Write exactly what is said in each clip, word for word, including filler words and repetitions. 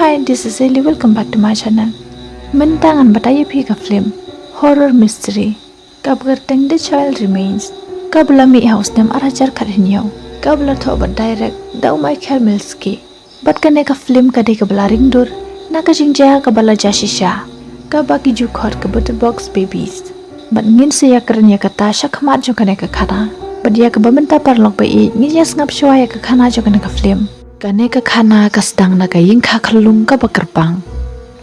Hi, this is Ellie. Welcome back to my channel. Mynta ngan batai ïa phi ka film horror mystery kaba kyrteng The Child Remains, kaba la mih ha u snem ar hajar khathynñiew, kaba la thoh bad direct da u Michael Milski. Bad kane ka film ka dei kaba la ring dur na ka jingjia kaba la jia shisha, kaba ki ju khot ka Butterbox Babies. Bad ngin sa ïakren ïa kata shakhmat jong kane ka khana. Bad ïa kaba mynta paralok ba ïeit, ngin ïa sngap shuwa ïa ka khana jong kane ka film. Kane ka khana ka sdang na ka ïing kha khyllung kaba kyrpang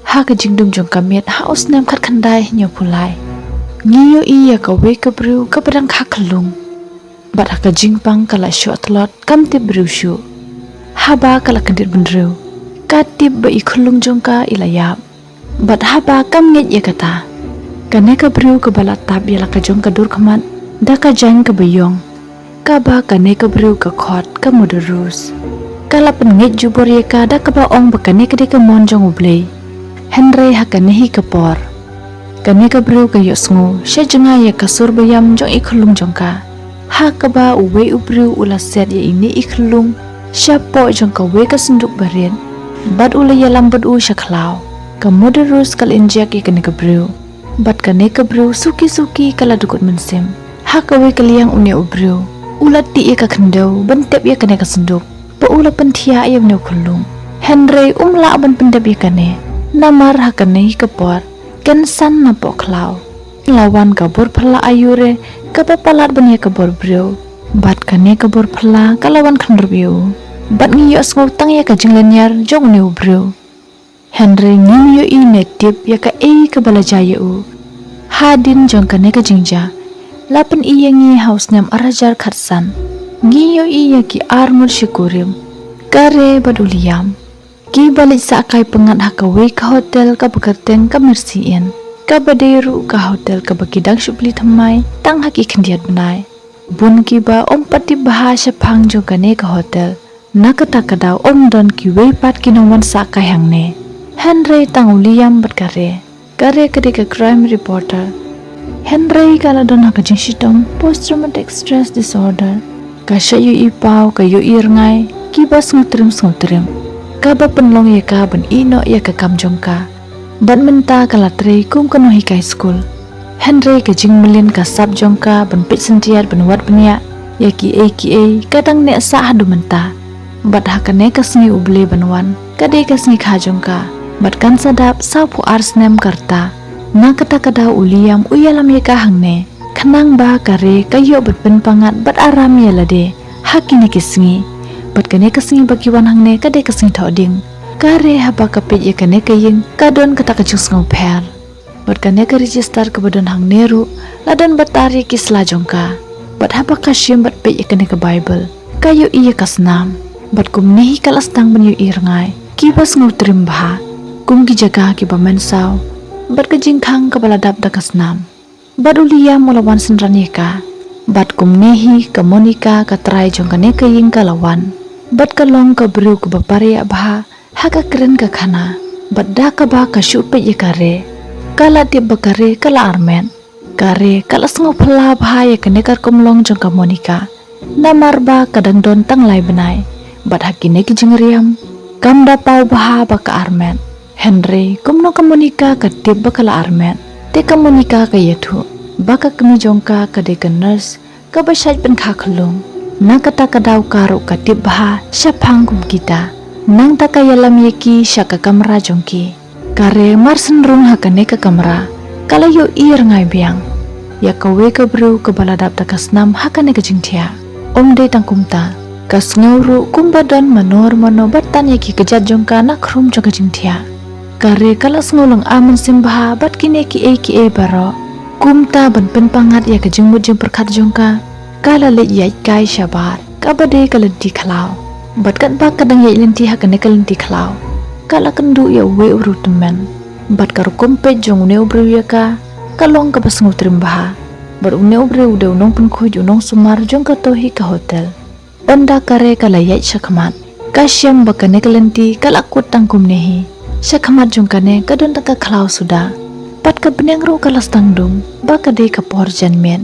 ha ka jingdum jong ka miet ha u snem khatkhyndai hynñiewphew lai. Ngi ïohi ïa kawei ka briew kaba dang kha khyllung, bad ha ka jingpang ka la shoh tlot, kam tip briew shuh. Haba ka la kyndit bynriew, ka tip ba i khyllung jong ka i la ïap. Bad haba kam ngeit ïa kata, kane ka briew kaba la tap ïa la ka jong ka dur khmat da ka jaiñ kaba ïong, kaba kane ka briew ka khot ka Mother Rose, ka la pynngeit jubor ïa ka da kaba ong ba kane ka dei ka mon jong U Blei. Hynrei ha kane hi ka por, kane ka briew ka ïohsngew sha jngai ïa ka sur ba ïam jong i khyllung jong ka, ha kaba uwei u briew u la set ïa ine i khyllung shapoh jong kawei ka synduk ba rit, bad u la ïalam bad u sha khlaw. Ka Mother Rose ka la injek ïa kane ka briew, bad kane ka briew suki suki ka la dkut mynsiem. Ha kawei ka liang une u briew u la tih ïa ka khyndew ban tep ïa kane ka synduk, ba u la pynthiah ïa une u khyllung. Hynrei um lah ban pyndep ïa kane, namar ha kane hi ka por kan san napoh khlaw. La wan ka bor phylla aiu re, kaba palat ban ïa ka bor briew. Bad kane ka bor phylla ka la wan khynrup ïa u, bad ngi ïohsngew tang ïa ka jinglynñiar jong une u briew. Hynrei ngim ïohi ne tip ïa kaei kaba la jia ïa u hadien jong kane ka jingjia. La pyni ïa ngi ha u snem ar hajar khatsan. Ngi ïohi ïa ki arngut shikurim, ka Ray bad u Liam, kiba leit sah kai pyngngad ha kawei ka hotel kaba kyrteng ka Mercy Inn, kaba dei ruh ka hotel kaba ki dang shu plie thymmai tang ha ki khyndiat bnai. Bun kiba ym pat tip bha shaphang jong kane ka hotel. Na kata ka daw ym don kiwei pat ki nongwan sah kai hangne, hynrei tang u Liam bad ka Ray. Ka Ray ka dei ka crime reporter, hynrei ka la don ha ka jingshitom post traumatic stress disorder. Ka shah ïohi paw, ka ïohi rngai kiba sngewtriem sngewtriem, kaba pynlong ïa ka ban ïeh noh ïa ka kam jong ka. Bad mynta ka la trei kum ka nonghikai skul, hynrei ka jingmlien ka sap jong ka ban peit syntiat ban wad bniah ïa kiei kiei ka dang neh sah haduh mynta. Bad ha kane ka sngi U Blei ban wan, ka dei ka sngi kha jong ka, bad kan sa dap sawphew ar snem ka rta. Na kata ka daw u Liam u ïalam ïa ka hangne, khnang ba ka Ray ka ïoh ban pynpangad bad aram ïa lade ha kine ki sngi. Bad kane ka sngi ba ki wan hangne ka dei ka sngi Thohdieng. Ka Ray haba ka peit ïa kane ka ïing ka don kata ka jingsngewpher. Bad kane ka register kaba don hangne ruh la don bad tar ïa ki sla jong ka. Bad haba ka shim bad peit ïa kane ka Baibl, ka ïohi ïa ka snam. Bad kumne hi ka la sdang ban ïohi rngai kiba sngewtriem bha, kum ki jaka kiba mynsaw, bad ka jingkhang kaba la dap da ka snam. Bad u Liam u la wan synran ïa ka. Bad kumne hi ka Monica ka trai jong kane ka ïing ka la wan, bad ka long ka briew kaba pariah bha ha ka kren ka khana. Bad da kaba ka shu peit ïa ka Ray, ka la tip ba ka Ray ka la armet. Ka Ray ka la sngewphylla bha ïa kane ka rukom long jong ka Monica, namar ba ka dang don tang lai bnai. Bad ha kine ki jingriam kam da paw bha ba ka armet. Hynrei kumno ka Monica ka tip ba ka la armet? Te ka Monica ka ïathuh ba ka kmie jong ka ka dei ka nurse kaba shait pynkha khyllung. Na kata ka daw ka ruh ka tip bha shaphang kum kita. Nangta ka ïalam ïa ki sha ka kamra jong ki. Ka Ray mar shen rung ha kane ka kamra, ka la ïohi rngai biang ïa kawei ka briew kaba la dap da ka snam ha kane ka jingthiah. Ym dei tang kumta, ka sngew ruh kumba don mano mano ba tan ïa ki kjat jong ka na khrum jong ka jingthiah. Ka Ray ka la sngew lynga mynsiem bha bad kine kiei kiei baroh. Kumta ban pynpangad ïa ka jingmut jingpyrkhat jong ka, ka la leit ïaid kai shabar kaba dei ka lynti khlaw. Bad katba ka dang ïaid lynti ha kane ka lynti khlaw, ka la kynduh ïa uwei u briew tymmen. Bad ka rukom peit jong une u briew ïa ka, ka long kaba sngewtriem bha. Bad une u briew u dei u nongpynkhuid, u nongsumar jong kato hi ka hotel. Ynda ka Ray ka la ïaid shakhmat, ka shem ba kane ka lynti ka la kut tang kumne hi. Shakhmat jong kane ka don tang ka khlaw suda. Bad ka bneng ruh ka la sdang dum ba ka dei ka por janmiet.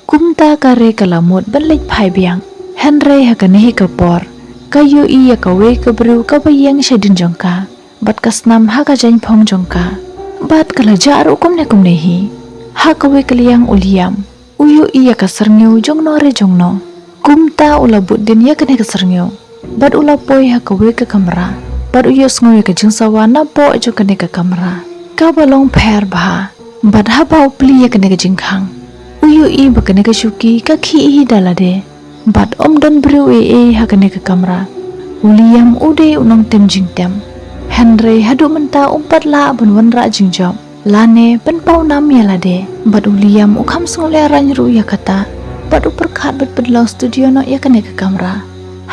Kumta ka Ray ka la mut ban leit phai biang. Hynrei ha kane hi ka por, ka ïohi ïa kawei ka briew kaba ïeng shadien jong ka. bad ka snam ha ka jaiñphong jong ka. Bad ka la jah ruh kumne kumne hi. Ha kawei ka liang u Liam u ïohi ïa ka syrngiew jongno re jongno. Kumta u la bud dien ïa kane ka syrngiew bad u la poi ha kawei ka kamra bad u ïohsngew ïa ka jingsawa napoh jong kane ka kamra kaba long pher bha. Bad haba u plie ïa kane ka jingkhang, u ïohi ba kane ka shuki ka khih hi da lade bad ym don briew ei ei ha kane ka kamra. U Liam u dei u nongtem jingtem, hynrei haduh mynta um pat lah ban wanrah jingjop lane pynpaw nam ïa lade. Bad u Liam u kham sngewlehraiñ ruh ïa kata bad u pyrkhat ban pynlong studio noh ïa kane ka kamra.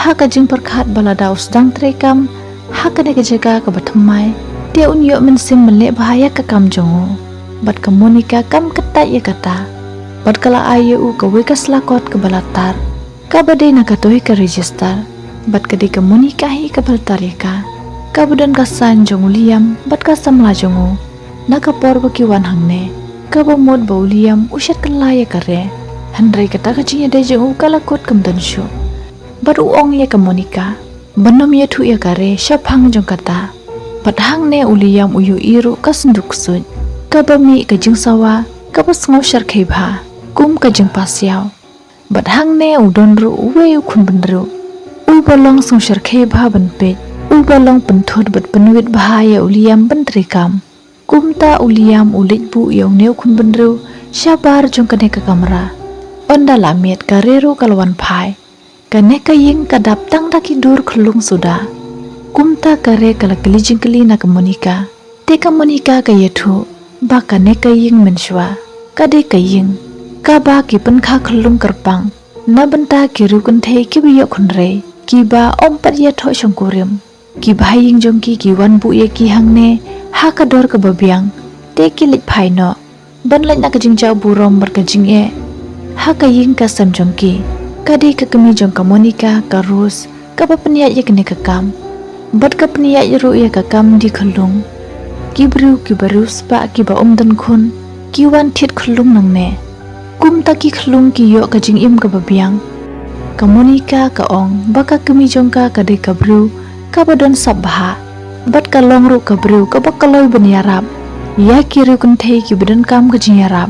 Ha ka jingpyrkhat ba lada u sdang treikam ha kane ka jaka kaba thymmai, te un ïoh mynsiem ban leh bha ïa ka kam jong u. Bad ka Monica kam kyntait ïa kata bad ka la ai ïa u kawei ka slakot kaba la tar, kaba dei na kato hi ka register. Bad ka dei ka Monica hi kaba la tar ïa ka, kaba don ka sign jong u Liam bad ka samla jong u. Na ka por ba ki wan hangne, kaba mut ba u Liam u shet kylla ïa ka re, hynrei kata ka jingïadei jong u ka la kut kam don shuh. Bad u ong ïa ka Monica ban ym ïathuh ïa ka re shaphang jong kata. Bad hangne u Liam u ïohi ruh ka synduk ksuid kaba mih ka jingsawa kaba sngewshyrkhei bha kum ka jingpasiaw. Bad hangne u don ruh uwei u khun bynriew uba long sngewshyrkhei bha ban peit, uba long pynthut bad pynwit bha ïa u Liam ban treikam. Kumta u Liam u leit buh ïa une u khun bynriew shabar jong kane ka kamra. Ynda la miet ka re ruh ka la wan phai. Kane ka ïing ka dap tang da ki dur khyllung suda. Kumta ka re ka la kylli jingkylli na ka Monica. Te ka Monica ka ïathuh ba kane ka ïing mynshuwa ka dei ka ïing kaba ki pynkha khyllung kyrpang na bynta ki riewkynthei kiba ïoh khunrei, kiba ym pat ïathoh shongkurim. Ki bahaïing jong ki ki wan buh ïa ki hangne ha ka dor kaba biang, te ki leit phai noh ban leit na ka jingjaw burom bad ka jingeh ha ka ïing ka sem jong ki. Ka dei ka kmie jong ka Monica, ka Rose, kaba pynïaid ïa kane ka kam bad ka pynïaid ruh ïa ka kam die khyllung. Ki briew kiba riewspah kiba ym don khun ki wan thied khyllung nangne. Kumta ki khyllung ki ïoh ka jingim kaba biang. Ka Monica ka ong ba ka kmie jong ka ka dei ka briew kaba don sap bha bad ka long ruh ka briew kaba kloi ban ïarap ïa ki riewkynthei kiba donkam ka jingïarap.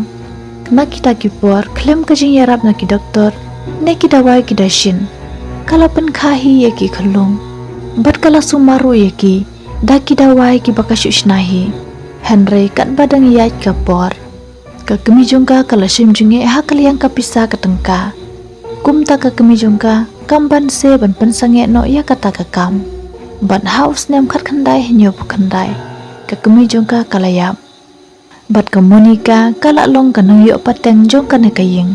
Na kita ki por khlem ka jingïarap na ki doktor ne ki dawai ki dashin, ka la pynkha hi ïa ki khyllung bad ka la sumar ruh ïa ki da ki dawai kiba ka shu shna hi. Hynrei katba dang ïaid ka por, ka kmie jong ka ka la shim jingeh ha ka liang ka pisa ka tyngka. Kumta ka kmie jong ka kam banse ban pynsangeh noh ïa kata ka kam. Bad ha u snem khatkhyndai hynñiewphew khyndai, ka kmie jong ka ka la ïap. Bad ka Monica ka la long ka nongïoh pateng jong kane ka ïing.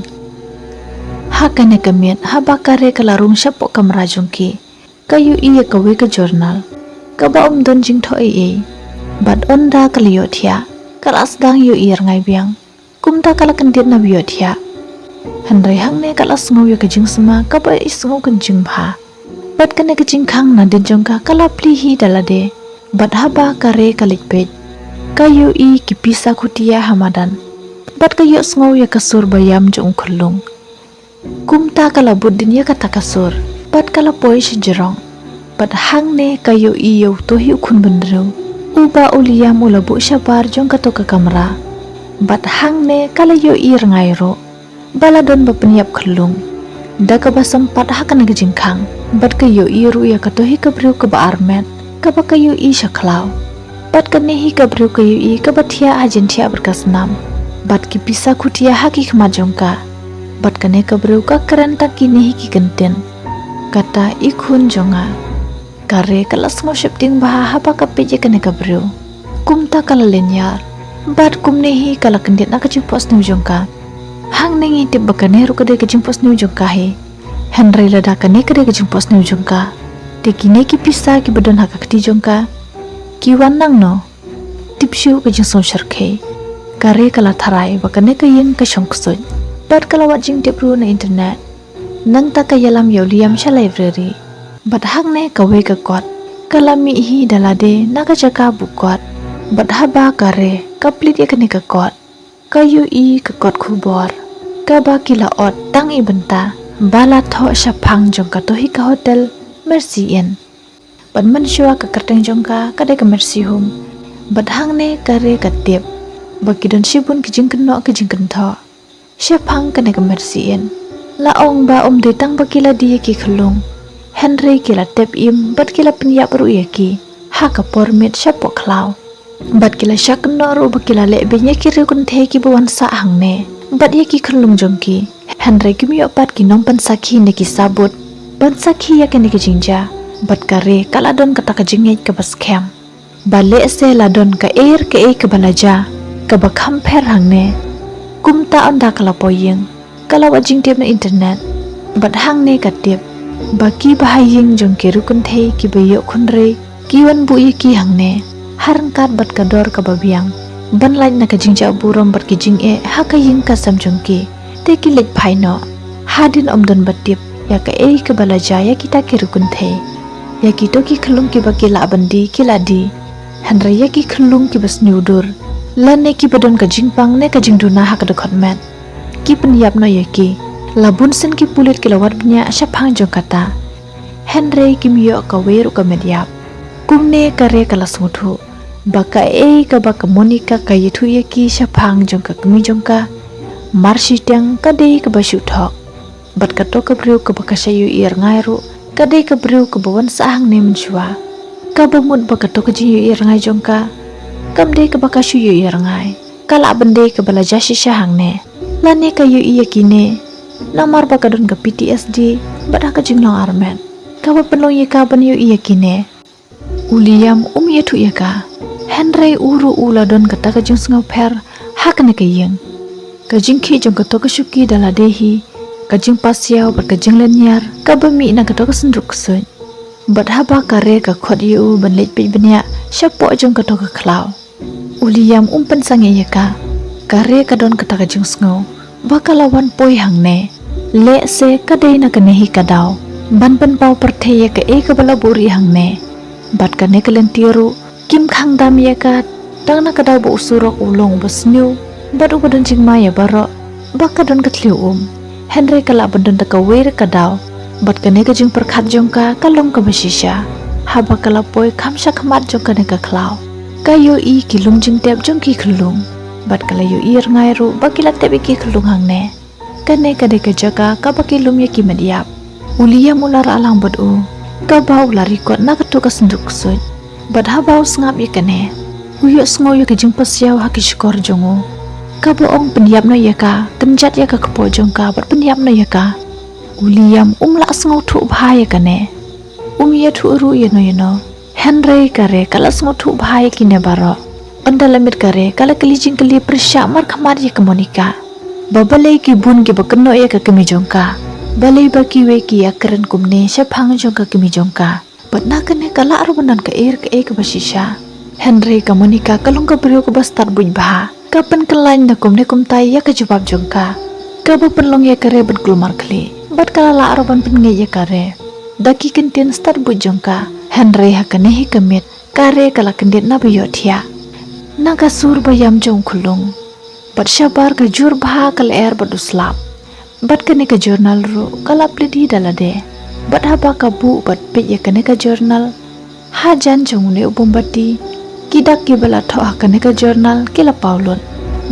Ha kane ka miet haba ka re ka la rung shapoh kamra jong ki, ka ïohi ïa kawei ka journal kaba ym don jingthoh ei ei. Bad ynda ka la ïohthiah, ka la sdang ïohi rngai biang. Kumta ka la kyndit na ba ïohthiah. Hynrei hangne ka la sngew ïa ka jingsma kaba isngew kynjing bha. Bad kane ka jingkhang nadien jong ka ka la plie hi da lade. Bad haba ka re ka leit peit, ka ïohi ki pisa khutia ha madan. Bad ka ïohsngew ïa ka sur ba ïam jong u khyllung. Kumta ka la bud dien ïa kata ka sur bad ka la poi sha jrong. Bad hangne ka ïohi ïa uto hi u khun bynriew uba u Liam u la buh shabar jong kato ka kamra. Bad hangne ka la ïohi rngai ruh ba la don ba pynïap khyllung da kaba sympat ha kane ka jingkhang. Bad ka ïohi ruh ïa kato hi ka briew kaba armet kaba ka ïohi sha khlaw. Bad kane hi ka briew ka ïohi kaba thiah ha jingthiah bad ka snam. Bad ki pisa khutia ha ki khmat jong ka. Bad kane ka briew ka kren tang kine hi ki kyntien: Kata i khun jong nga. Ka re ka la sngew sheptieng bha haba ka peit ïa kane ka briew. Kumta ka la lynñiar. Bad kumne hi ka la kyndit na ka jingphohsniew jong ka. Hangne ngi tip ba kane ruh ka dei ka jingphohsniew jong ka hi. Hynrei lada kane ka dei ka jingphohsniew jong ka, te kine ki pisa kiba don ha ka kti jong ka ki wan nangno? Tip shuh ka jingsngewshyrkhei. Ka re ka la tharai ba kane ka ïing ka shong ksuid. Bad ka la wad jingtip ruh na internet. Nangta ka ïalam ïa u Liam sha library. Bad hangne kawei ka kot ka la mih hi da lade na ka jaka buh kot. Bad haba ka re ka plie ïa kane ka kot, ka ïohi ka kot khubor kaba ki la ot tang i bynta ba la thoh shaphang jong kato hi ka hotel Mercy Inn. Bad mynshuwa ka kyrteng jong ka ka dei ka Mercy Home. Bad hangne ka Re ka tip ba ki don shibun ki jingkynnoh ki jingkynthoh shaphang kane ka Mercy Inn. La ong ba ym dei tang ba ki la die ïa ki khyllung, hynrei ki la tep im bad ki la pynïap ruh ïa ki ha ka por miet shapoh khlaw. Bad ki la shah kynnoh ruh ba ki la leh beiñ ïa ki riew kynthei kiba wan sah hangne bad ïa ki khyllung jong ki, hynrei kim ïoh pat ki nongpynsakhi ne ki sabut ban sakhi ïa kane ka jingjia. Bad ka Re ka la don kata ka jingngeit kaba skhem ba lehse la don kaei re kaei kaba la jia kaba kham pher hangne. Kumta ynda ka la poi ïing, ka la wad jingtip na internet. Bad hangne ka tip ba ki bahaïing jong ki riew kynthei kiba ïoh khunrei ki wan buh ïa ki hangne ha ryngkat bad ka dor kaba biang ban lait na ka jingjah burom bad ki jingeh ha ka ïing ka sem jong ki. Te ki leit phai noh hadien ym don ba tip ïa kaei kaba la jia ïa kita ki riew kynthei. Ïa kito ki khyllung kiba ki lah ban die ki la die, hynrei ïa ki khyllung kiba sniew dur lane kiba don ka jingpang ne ka jingduna ha ka dkhot met, ki pynïap noh ïa ki. La bun sien ki pulit ki la wad bniah shaphang jong kata, hynrei kim ïoh kawei ruh ka met ïap. Kumne ka Re ka la sngewthuh ba kaei kaba ka Monica ka ïathuh ïa ki shaphang jong ka kmie jong ka, mar shiteng ka dei kaba shu thok. Bad kato ka briew kaba ka shah ïohi rngai ruh ka dei ka briew kaba wan sah hangne mynshuwa. Kaba mut ba kato ka jingïohi rngai jong ka kam dei kaba ka shu ïohi rngai, ka lah ban dei kaba la jia shisha hangne, lane ka ïohi ïa kine namar ba ka don ka P T S D bad ha ka jinglong armet kaba pynlong ïa ka ban ïohi ïa kine. U Liam um ïathuh ïa ka, hynrei u ruh u la don kata ka jingsngewpher ha kane ka ïing. Ka jingkhih jong kato ka shuki da lade hi, ka jingpasiaw bad ka jinglynñiar kaba mih na kato ka synduk ksuid. Bad haba ka Re ka khot ïa u ban leit peit bniah shapoh jong kato ka khlaw, u Liam um pynsangeh ïa ka. Ka Re ka don kata ka jingsngew ba ka la wan poi hangne, lehse ka dei na kane hi ka daw ban pynpaw pyrthei ïa kaei kaba la buhrieh hangne. Bad kane ka lynti ruh kim khang dam ïa ka, tang na ka daw ba u surok u long uba sniew bad uba don jingma ïa baroh ba ka don ka thliew um. Hynrei ka lah ban don da kawei re ka daw, bad kane ka jingpyrkhat jong ka ka long kaba shisha. Haba ka la poi kham shakhmat jong kane ka khlaw, ka ïohi ki lum jingtep jong ki khyllung, bad ka la ïohi rngai ruh ba ki la tep ïa ki khyllung hangne. Kane ka dei ka jaka kaba ki lum ïa ki met ïap. U Liam u la rah lang bad u, kaba u la rikot na kato ka synduk ksuid. Bad haba u sngap ïa kane, u ïohsngew ïa ka jingpasiaw ha ki shkor jong u, kaba ong pynïap noh ïa ka, kynjat ïa ka kpoh jong ka bad pynïap noh ïa ka. U Liam um lah sngewthuh bha ïa kane. Um ïathuh ruh ïano ïano, hynrei ka Re ka la sngewthuh bha ïa kine baroh. Ynda la miet ka Re ka la kylli jingkylli pyrshah markhmat ïa ka Monica ba balei ki bun kiba kynnoh ïa ka kmie jong ka, balei ba kiwei ki ïakren kumne shaphang jong ka kmie jong ka. Bad na kane ka lah ruh ban don kaei re kaei kaba shisha. Hynrei ka Monica ka long ka briew kaba stad buit bha. Ka pynkylla na kumne kumtai ïa ka jubab jong ka, kaba pynlong ïa ka Re ban kulmar khlieh. Bad ka la lah ruh ban pynngeit ïa ka Re da ki kyntien stad buit jong ka. Hynrei ha kane hi ka miet ka Re ka la kyndit na ba ïohthiah na ka sur ba ïam jong u khyllung. Bad shabar ka jur bha ka lyer bad u slap. Bad kane ka journal ruh ka la plie da lade. Bad haba ka buh bad peit ïa kane ka journal, hajan jong une u mombati, ki dak kiba la thoh ha kane ka journal ki la paw lut.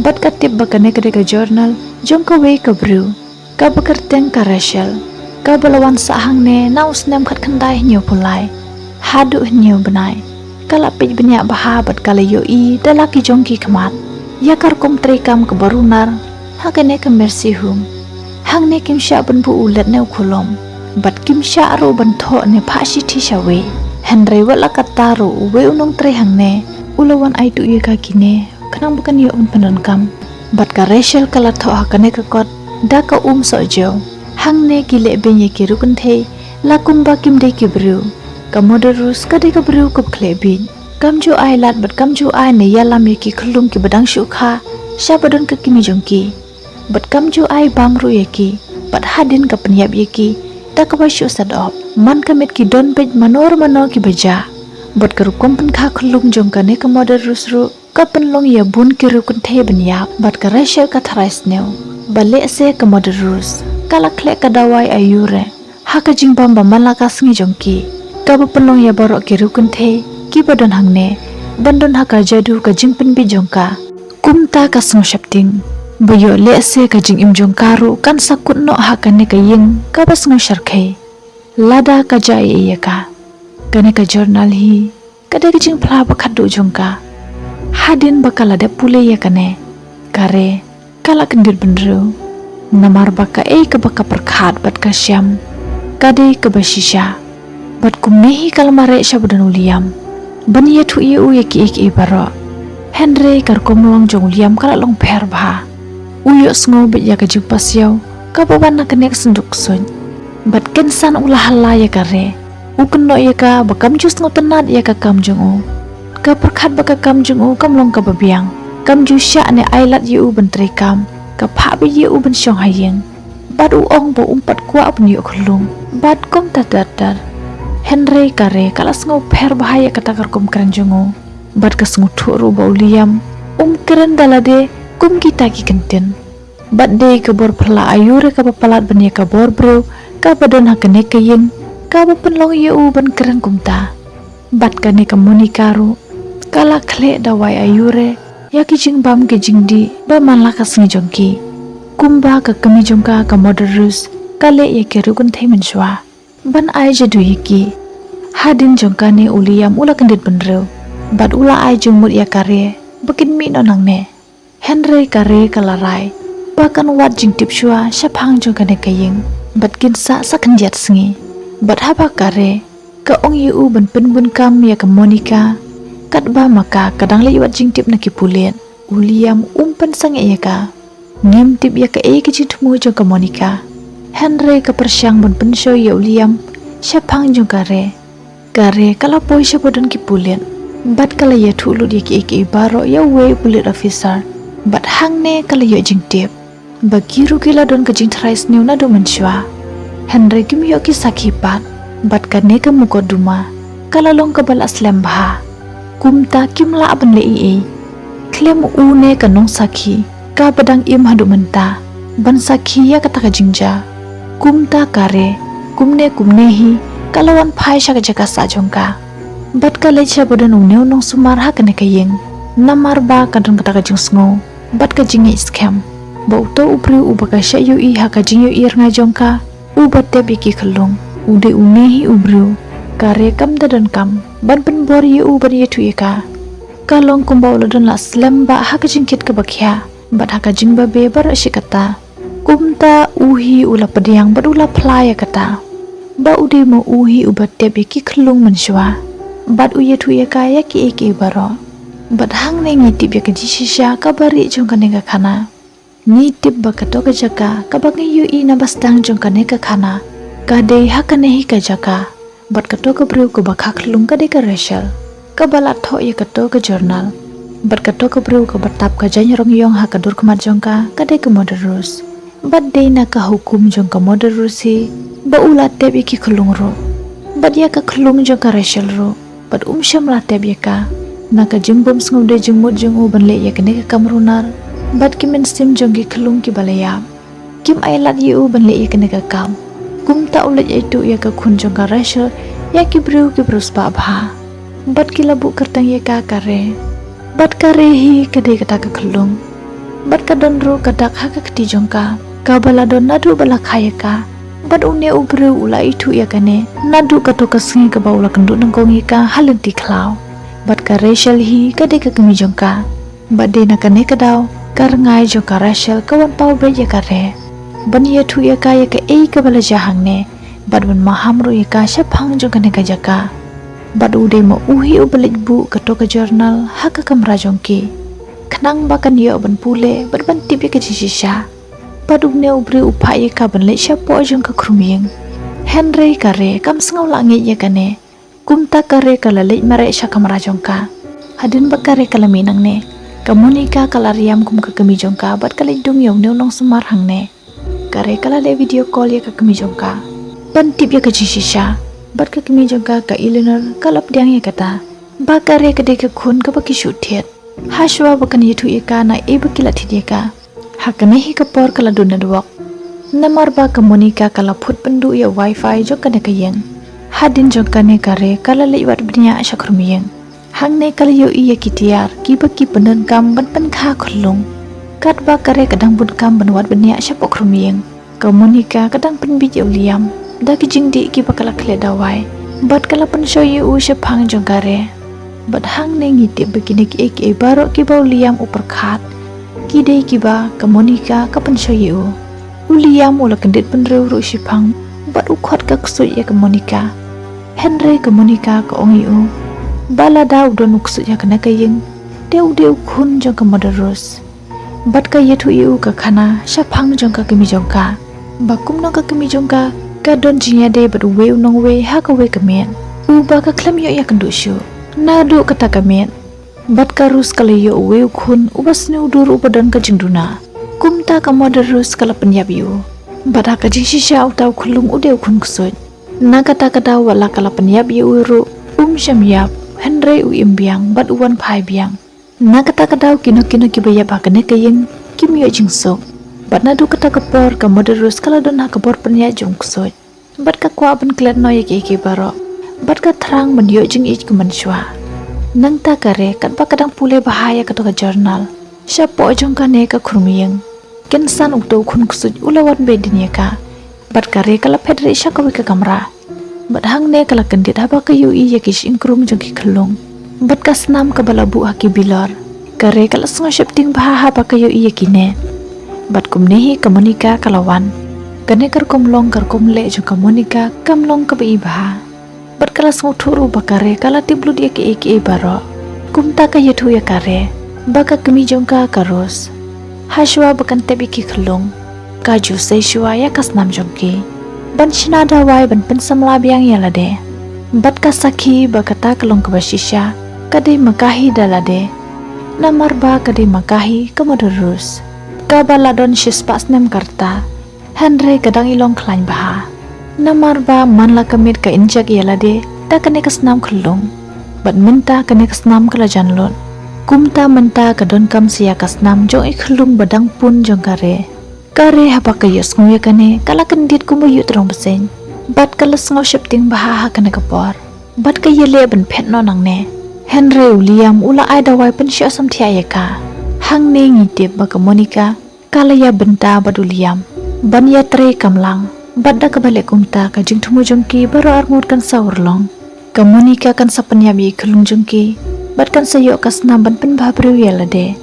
Bad ka tip ba kane ka dei ka journal jong kawei ka briew kaba kyrteng ka Rachel, kaba la wan sah hangne na u snem khatkhyndai hynñiewphew lai haduh hynñiew bnai. Ka la peit bniah bha bad ka la ïohi da la ki jong ki khmat ïa ka rukom treikam kaba runar ha kane ka Mercy Home. Hangne kim shah ban buh u lad ne u khulom, bad kim shah ruh ban thoh ne phah shithi shawei. Hynrei wat la katta ruh uwei u nongtrei hangne u la wan aiti ïa ka kine khnang ba kan ïoh ban pyndonkam. Bad ka Rachel ka la thoh ha kane ka kot da ka um sohjew. Hangne ki leh beiñ ïa ki riew kynthei la kumba kim dei ki briew. Ka Mother Rose ka dei ka briew kaba khleh bit. Kam ju ai lad bad kam ju ai ne ïalam ïa ki khyllung kiba dang shu kha shaba don ka kmie jong ki. Bad kam ju ai bam ruh ïa ki. Bad hadien ka pynïap ïa ki da kaba shu sat op. Man ka miet ki don beit mano re mano kiba jah. Bad ka rukom pynkha khyllung jong kane ka Mother Rose ruh ka pynlong ïa bun ki riew kynthei ban ïap. Bad ka Rachel ka tharai sniew ba lehse ka Mother Rose ka la khleh ka dawai aiu re ha ka jingbam ba man la ka sngi jong ki. kaba pynlong ïa baroh ki riew kynthei kiba don hangne ban don ha ka jadu ka jingpynbieit jong ka. Kumta ka sngew sheptieng ba ïoh lehse ka jingim jong ka ruh kan sa kut noh ha kane ka ïing kaba sngew shyrkhei. Lada ka jia ïa ka, kane ka journal hi ka dei ka jingphla ba khatduh jong ka. Hadien ba ka la dep pule ïa kane, ka Re ka la kyndit bynriew, namar ba kaei kaba ka pyrkhat bad ka shem ka dei kaba shisha. Bad kumne hi ka la mareh sha ba don u Liam ban ïathuh ïa u ïa kiei kiei baroh. Hynrei ka rukom long jong u Liam ka la long pher bha. U ïohsngew beit ïa ka jingpasiaw kaba wan na kane ka synduk ksuid. Bad kynsan u la hala ïa ka Re. U kynnoh ïa ka ba kam ju sngewtynnat ïa ka kam jong u. Ka pyrkhat ba ka kam jong u kam long kaba biang. Kam ju shah ne ai lad ïa u ban trei kam. Ka phah beit ïa u ban shong ha ïing. Bad u ong ba um pat kwah ban ïoh khyllung bad kumta ter ter. Hynrei ka Re ka la sngew pher bha ïa kata ka rukom kren jong u. Bad ka sngewthuh ruh ba u Liam um kren da lade kum kita ki kyntien. Bad dei ka bor phylla aiu re kaba palat ban ïa ka bor briew kaba don ha kane ka ïing kaba pynlong ïa u ban kren kumta. Bad kane ka Monica ruh ka la khleh da wai aiu re ïa ki jingbam ki jingdih ba man la ka sngi jong ki. Kumba ka kmie jong ka ka Mother Rose ka leh ïa ki riew kynthei mynshuwa ban ai jadu ïa ki. Hadien jong kane u Liam u la kyndit bynriew bad u la ai jingmut ïa ka Re ba kin mih noh nangne. Hynrei ka Re ka la rai ba kan wad jingtip shuwa shaphang jong kane ka ïing bad kin sah sa khyndiat sngi. Bad haba ka Re ka ong ïa u ban pynbun kam ïa ka Monica, katba ma ka ka dang leit wad jingtip na ki pulit, u Liam um pynsangeh ïa ka. Ngim tip ïa kaei ka jingthmu jong ka Monica, hynrei ka pyrshang ban pynshoi ïa u Liam shaphang jong ka Re. Ka Re ka la poi sha ba don ki pulit bad ka la ïathuh lut ïa kiei kiei baroh ïa uwei u pulit officer. Bad hangne ka la ïoh jingtip ba ki ruh ki la don ka jingtharai sniew naduh mynshuwa, hynrei kim ïoh ki sakhi pat. Bad kane ka mukotduma ka la long kaba la slem bha. Kumta kim lah ban leh ei ei. Khlem une ka nongsakhi kaba dang im haduh mynta ban sakhi ïa kata ka jingjia. Kumta ka Re kumne kumne hi ka la wan phai sha ka jaka sah jong ka bad ka leit sha ba don une u nongsumar ha kane ka ïing. Namar ba ka don kata ka jingsngew bad ka jingngeit skhem ba uto u briew uba ka shah ïohi ha ka jingïohi rngai jong ka, uba tep ïa ki khyllung, u dei une hi u briew. Ka Re kam da donkam ban pynbor ïa u ban ïathuh ïa ka. Ka long kumba u la don la slem bah ha ka jingkit kaba khia bad ha ka jingbabe baroh shi katta. Kumta u hi u la pdiang bad u la phla ïa kata ba u dei ma u hi uba tep ïa ki khyllung mynshuwa bad u ïathuh ïa ka ïa kiei kiei baroh. Bad hangne ngi tip ïa ka jingshisha kaba rieh jong kane ka khana. Ngi tip ba kato ka jaka kaba ngi ïohi na ba sdang jong kane ka khana ka dei ha kane hi ka jaka. Bad kato ka briew kaba kha khyllung ka dei ka Rachel kaba la thoh ïa kato ka journal. Bad kato ka briew kaba tap ka jaiñ rong ïong ha ka dur khmat jong ka ka dei ka Mother Rose. Bad dei na ka hukum jong ka Mother Rose hi ba u la tep ïa ki khyllung ruh bad ïa ka khyllung jong ka Rachel ruh. Bad um shym la tep ïa ka na ka jingbym sngewdei jingmut jong u ban leh ïa kane ka kam runar. Bad ki mynsiem jong ki khyllung kiba la ïap kim ailad ïa u ban leh ïa kane ka kam. Kumta u leit aituh ïa ka khun jong ka Rachel ïa ki briew ki briew spah bha. Bad ki la buh kyrteng ïa ka ka Re. Bad ka Re hi ka dei kata ka khyllung. Bad ka don ruh ka dak ha ka kti jong ka kaba la don naduh ba la kha ïa ka. Bad une u briew u la ithuh ïa kane naduh kato ka sngi kaba u la kynduh nyngkong ïa ka ha lynti khlaw. Bad ka Rachel hi ka dei ka kmie jong ka. Bad dei na kane ka daw ka rngai jong ka Rachel ka wan paw beit ïa ka Re ban ïathuh ïa ka ïa kaei kaba la jia hangne bad ban maham ruh ïa ka shaphang jong kane ka jaka. Bad u dei ma u hi uba leit buh kato ka journal ha ka kamra jong ki khnang ba kan ïoh ban pule bad ban tip ïa ka jingshisha. Bad une u briew u phah ïa ka ban leit shapoh jong ka khrum ïing. Hynrei ka Re kam sngewlah ngeit ïa kane. Kumta ka Re ka la leit mareh sha kamra jong ka. Hadien ba ka Re ka la mih nangne, ka Monica ka la riam kum ka kmie jong ka bad ka leit dung ïa une u nongsumar hangne. Ka Re ka la leh video call ïa ka kmie jong ka ban tip ïa ka jingshisha. Bad ka kmie jong ka ka Eleanor ka la pdiang ïa kata ba ka Re ka dei ka khun kaba ki shu thied. Hashwa ba kan ïathuh ïa ka na ei ba ki la thied ïa ka. Ha kane hi ka por ka la duna dwok namar ba ka Monica ka la phut pynduh ïa u wifi jong kane ka ïing. Hadien jong kane ka re ka la leit wad bniah sha khrum ïing. Hangne ka la ïohi ïa ki tiar kiba ki pyndonkam ban pynkha khyllung. Katba ka re ka dang bun kam ban wad bniah shapoh khrum ïing, ka Monica ka dang pynbit ïa u Liam da ki jingdih kiba ka la khleh dawai bad ka la pynshoi ïa u shaphang jong ka re. Bad hangne ngi tip ba kine kiei kiei baroh kiba u Liam u pyrkhat ki dei kiba ka Monica ka pynshoi ïa u. U Liam u la kyndit bynriew ruh shaphang bad u khot ka ksuid ïa ka Monica. Hynrei ka Monica ka ong ïa u ba lada u don u ksuid ha kane ka ïing, te u dei u khun jong ka Mother Rose. Bad ka ïathuh ïa u ka khana shaphang jong ka kmie jong ka, ba kumno ka kmie jong ka ka don jingïadei bad uwei u nongwei ha kawei ka miet, uba ka khlem ïoh ïakynduh shuh. Naduh kata ka miet bad ka Rose ka la ïoh uwei u khun uba sniew dur uba don ka jingduna. Kumta ka Mother Rose ka la pynïap ïa u. Bad ha ka jingshisha uta u khyllung u dei u khun ksuid. Na kata ka daw wat la ka la pynïap ïa u ruh, um shym ïap, hynrei u im biang bad u wan phai biang. Na kata ka daw kino kino kiba ïap ha kane ka ïing kim ïoh jingsuk. Bad naduh kata ka por ka Mother Rose ka la don ha ka bor pynïaid jong u ksuid. Bad ka kwah ban klet noh ïa kiei kiei baroh. Bad ka thrang ban ïoh jingïeit kum mynshuwa. Nangta ka re katba ka dang pule bha ïa kato ka journal shapoh jong kane ka khrum ïing, kynsan uto u khun ksuid u la wan beh dien ïa ka. Bad ka re ka la phet rieh sha kawei ka kamra. Bad hangne ka la kyndit haba ka ïohi ïa ki shyieng krung jong ki khyllung bad ka snam kaba la buh ha ki bilor. Ka re ka la sngew sheptieng bha haba ka ïohi ïa kine. Bad kumne hi ka Monica ka la wan. Kane ka rukom long ka rukom leh jong ka Monica kam long kaba i bha. Bad ka la sngewthuh ruh ba ka re ka la tip lut ïa kiei kiei baroh. Kumta ka ïathuh ïa ka re ba ka kmie jong ka ka Rose, ha shuwa ba kan tep ïa ki khyllung, ka ju sei shuwa ïa ka snam jong ki ban shna dawai ban pynsamla biang ïa lade. Bad ka sakhi ba kata ka long kaba shisha ka dei ma ka hi da lade. Namar ba ka dei ma ka hi ka Mother Rose, kaba la don shispah snem ka rta. Hynrei ka dang i long khlaiñ bha. Namar ba man la ka miet ka injek ïa lade da kane ka snam khyllung. Bad mynta kane ka snam ka la jan lut. Kumta mynta ka donkam sa ïa ka snam jong i khyllung ba dang pun jong ka re. Ka re haba ka ïohsngew ïa kane ka la kyndit kumba ïuh tyrong bseiñ. Bad ka la sngew sheptieng bha ha kane ka por. Bad ka ïaleh ban phet noh nangne. Hynrei u Liam u la ai dawai pynshoh samthiah ïa ka. Hangne ngi tip ba ka Monica ka la ïa bynta bad u Liam ban ïatrei kamlang. Bad da kaba leh kumta ka jingthmu jong ki baroh arngut kan sa urlong. Ka Monica kan sa pynïap ïa i khyllung jong ki bad kan sa ïoh ka snam ban pynbha briew ïa lade.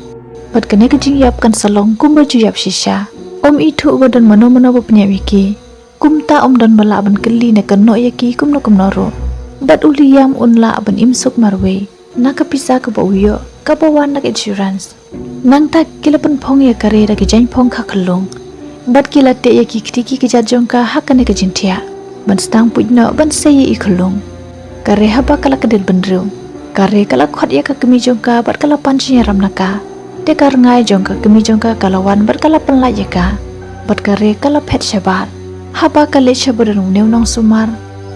Bad kane ka jingïap kan sa long kumba ju ïap shisha. Um ithuh ba don mano mano ba pynïap ïa ki. Kumta um don ba lah ban kylli ne kynnoh ïa ki kumno kumno ruh. Bad u Liam un lah ban im suk marwei na ka pisa kaba u ïoh kaba wan na ka insurance. Nangta ki la pynphong ïa ka re da ki jaiñphong kha khyllung. Bad ki la teh ïa ki kti ki kjat jong ka ha kane ka jingthiah ban sdang puit noh ban sei ïa i khyllung. Ka re haba ka la kyndit bynriew, ka re ka la khot ïa ka kmie jong ka bad ka la pan jingïaram na ka. Te ka rngai jong ka kmie jong ka ka la wan bad ka la pynlait ïa ka. Bad ka re ka la phet shabar. Haba ka leit sha ba don une u nongsumar,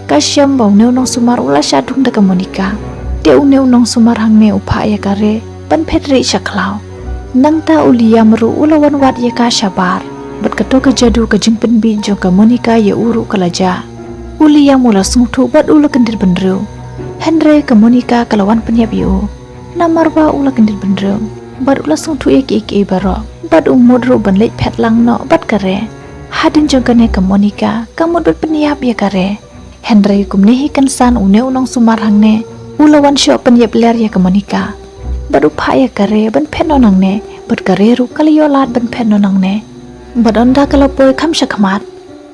ka shem ba une u nongsumar u la shah dung da ka Monica. Te une u nongsumar hangne u phah ïa ka re ban phet rieh sha khlaw. Nangta u Liam ruh u la wan wad ïa ka shabar. Bad kato ka jadu ka jingpynbit jong ka Monica ïa u ruh ka la jah. U Liam u la sngewthuh bad u la kyndit bynriew. Hynrei ka Monica ka la wan pynïap ïa u. Namar ba u la kyndit bynriew bad u la sngewthuh ïa kiei kiei baroh. Bad u mut ruh ban leit phet lang noh bad ka re. Hadien jong kane ka Monica ka mut ban pynïap ïa ka re. Hynrei kumne hi kynsan une u nongsumar hangne u la wan shoh pynïap ler ïa ka Monica. Bad u phah ïa ka re ban phet noh nangne bad ka re ruh ka la ïoh lad ban phet noh nangne. Bad ynda ka la poi kham shakhmat,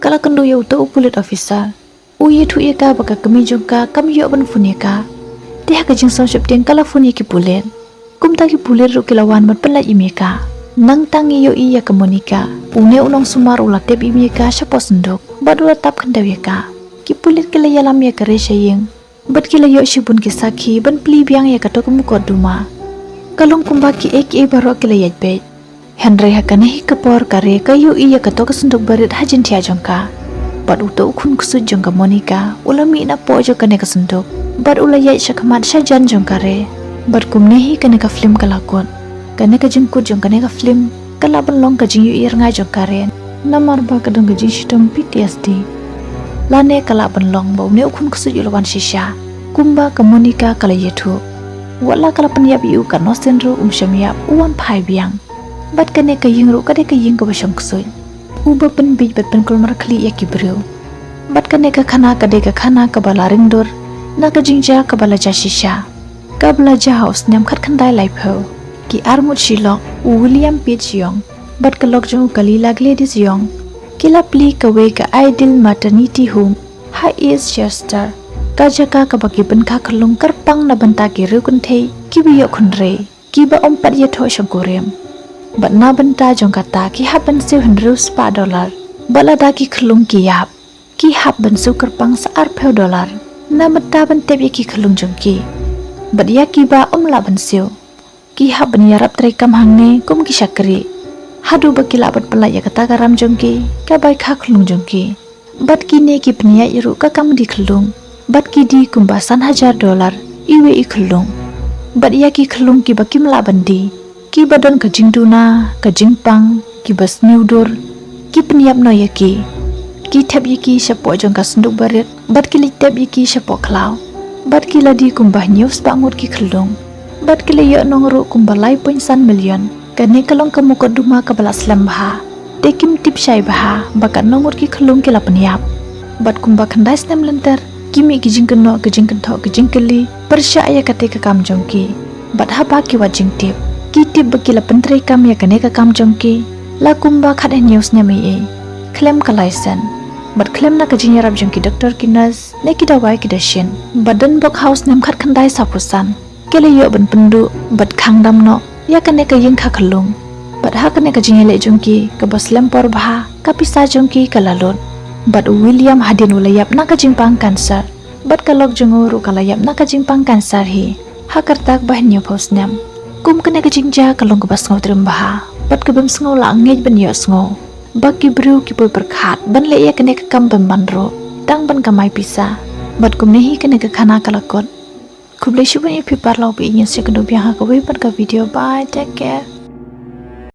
ka la kynduh ïa uto u police officer. U ïathuh ïa ka ba ka kmie jong ka kam ïoh ban phone ïa ka. Te ha ka jingsngewsheptieng ka la phone ïa ki pulit. Kumta ki pulit ruh ki la wan ban pynlait im ïa ka. Nangta ngi ïohi ïa ka Monica, une u nongsumar u la tep im ïa ka shapoh synduk bad u la tap khyndew ïa ka. Ki pulit ki la ïalam ïa ka re sha ïing bad ki la ïoh shibun ki sakhi ban plie biang ïa kato ka mukotduma. Ka long kumba kiei kiei baroh ki la ïaid beit. Hynrei ha kane hi ka por ka re ka ïohi ïa kato ka synduk barit ha jingthiah jong ka. Bad uto u khun ksuid jong ka Monica u la mih napoh jong kane ka synduk bad u la ïaid shakhmat shajan jong ka re. Bad kumne hi kane ka film ka la kut. Kane ka jingkut jong kane ka film ka lah ban long ka jingïohi rngai jong ka re. Namar ba ka don ka jingshitom P T S D. Lane ka lah ban long ba une u khun ksuid u la wan shisha. Kumba ka Monica ka la ïathuh, wat la ka la pynïap ïa u, ka Nosen ruh um shym ïap, u wan phai biang. Bad kane ka ïing ruh ka dei ka ïing kaba shong ksuid, uba pynbiej bad pynkulmar khlieh ïa ki briew. Bad kane ka khana ka dei ka khana kaba la ring dur na ka jingjia kaba la jia shisha, kaba la jia ha u snem khatkhyndai laiphew. Ki arngut shi lok, u William Page Young bad ka lok jong u, ka Lila Gladys Young, ki la plie kawei ka Ideal Maternity Home ha East Chester, ka jaka kaba ki pynkha khyllung kyrpang na bynta ki riewkynthei kiba ïoh khunrei, kiba ym pat ïathoh shongkurim. Bad na bynta jong kata ki hap ban siew hynriew spah dollar. Bad lada ki khyllung ki ïap, ki hap ban siew kyrpang sa arphew dollar na bynta ban tep ïa ki khyllung jong ki. Bad ïa kiba ym lah ban siew, ki hap ban ïarap treikam hangne kum ki shakri, haduh ba ki lah ban pyllait ïa kata ka ram jong ki, ka bai kha khyllung jong ki. Bad kine ki pynïaid ruh ka kam die khyllung, bad ki die kumba san hajar dollar iwei i khyllung. Bad ïa ki khyllung kiba kim lah ban die, kiba don ka jingduna, ka jingpang, kiba sniew dur, ki pynïap noh ïa ki. Ki thep ïa ki shapoh jong ka synduk barit, bad ki leit tep ïa ki shapoh khlaw. Bad ki la die kumba hynñiew spah ngut ki khyllung. Bad ki la ïoh nong ruh kumba lai point san million. Kane ka long ka mukotduma kaba la slem bha. Te kim tip shai bha ba katno ngut ki khyllung ki la pynïap. Bad kumba khyndai snem lynter, ki mih ki jingkynnoh, ki jingkynthoh, ki jingkylli pyrshah ïa kata ka kam jong ki. Bad haba ki wad jingtip, ki tip ba ki la pyntreikam ïa kane ka kam jong ki la kumba khathynñiew snem ei ei, khlem ka license, bad khlem na ka jingïarap jong ki doktor, ki nurse, ne ki dawai ki dashin. Bad don bok ha u snem khatkhyndai sawphew san, ki la ïoh ban pynduh bad khang dam noh ïa kane ka ïing kha khyllung. Bad ha kane ka jingïaleh jong ki kaba slem por bha, ka pisa jong ki ka la lut. Bad u William hadien u la ïap na ka jingpang cancer. Bad ka lok jong u ruh ka la ïap na ka jingpang cancer hi ha ka rta kaba hynñiewphew snem. Kum kane ka jingjia ka long kaba sngewtriem bha, bad kaba ym sngew lah ngeit ban ïohsngew ba ki briew ki poi pyrkhat ban leh ïa kane ka kam pynban ruh tang ban kamai pisa. Bad kumne hi kane ka khana ka la kut. Khublei shibun ïa phi paralok, ba ngin sa ïakynduh biang ha kawei pat ka video. Bye, take care.